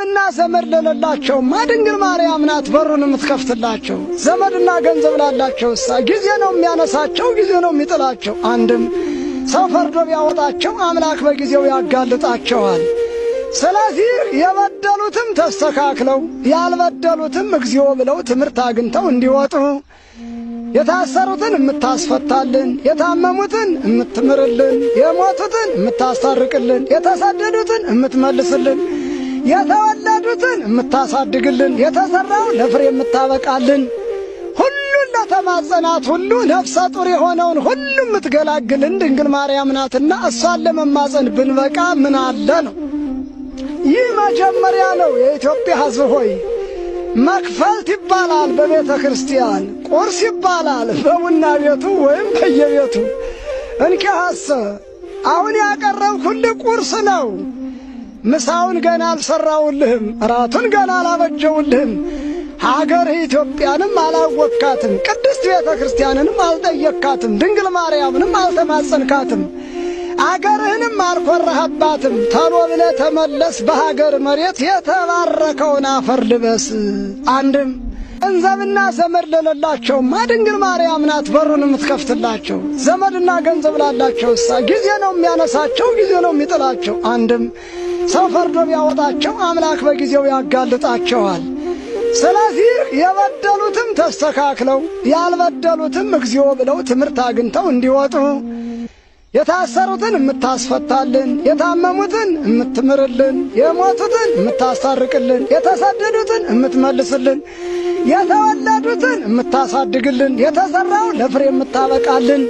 ገንዘብና ዘመድ ለሌላቸውማ ድንግል ማርያም ናት በሩን የምትከፍትላቸው። ዘመድና ገንዘብ ላላቸውሳ ጊዜ ነው የሚያነሳቸው፣ ጊዜ ነው የሚጥላቸው። አንድም ሰው ፈርዶ ቢያወጣቸው አምላክ በጊዜው ያጋልጣቸዋል። ስለዚህ የበደሉትም ተስተካክለው ያልበደሉትም እግዚኦ ብለው ትምህርት አግኝተው እንዲወጡ፣ የታሰሩትን የምታስፈታልን፣ የታመሙትን የምትምርልን፣ የሞቱትን የምታስታርቅልን፣ የተሰደዱትን የምትመልስልን፣ የተወለዱትን የምታሳድግልን፣ የተሰራውን ለፍሬ የምታበቃልን፣ ሁሉን ለተማጸናት ሁሉ ነፍሰ ጡር የሆነውን ሁሉ የምትገላግልን ድንግል ማርያም ናትና እሷን ለመማጸን ብንበቃ ምን አለ ነው። ይህ መጀመሪያ ነው። የኢትዮጵያ ሕዝብ ሆይ፣ መክፈልት ይባላል በቤተ ክርስቲያን፣ ቁርስ ይባላል በቡና ቤቱ ወይም በየቤቱ። እንኪያስ አሁን ያቀረብኩልህ ቁርስ ነው። ምሳውን ገና አልሠራውልህም፣ እራቱን ገና አላበጀውልህም። ሀገርህ ኢትዮጵያንም አላወቅካትም፣ ቅድስት ቤተ ክርስቲያንንም አልጠየቅካትም፣ ድንግል ማርያምንም አልተማጸንካትም፣ አገርህንም አልኮራህባትም። ተሎ ብለህ ተመለስ፣ በሀገር መሬት የተባረከውን አፈር ልበስ። አንድም ገንዘብና ዘመድ ለሌላቸውማ ድንግል ማርያም ናት በሩን የምትከፍትላቸው። ዘመድና ገንዘብ ላላቸውሳ ጊዜ ነው የሚያነሳቸው፣ ጊዜ ነው የሚጥላቸው። አንድም ሰው ፈርዶ ቢያወጣቸው አምላክ በጊዜው ያጋልጣቸዋል። ስለዚህ የበደሉትም ተስተካክለው ያልበደሉትም እግዚኦ ብለው ትምህርት አግኝተው እንዲወጡ፣ የታሰሩትን የምታስፈታልን፣ የታመሙትን የምትምርልን፣ የሞቱትን የምታስታርቅልን፣ የተሰደዱትን የምትመልስልን፣ የተወለዱትን የምታሳድግልን፣ የተሰራውን ለፍሬ የምታበቃልን፣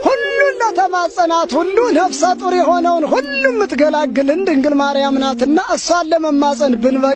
ሁሉን ለተማጸናት ሁሉ ነፍሰ ጡር የሆነውን ሁሉ የምትገላግልን ድንግል ማርያም ናትና እሷን ለመማጸን ብንበቃ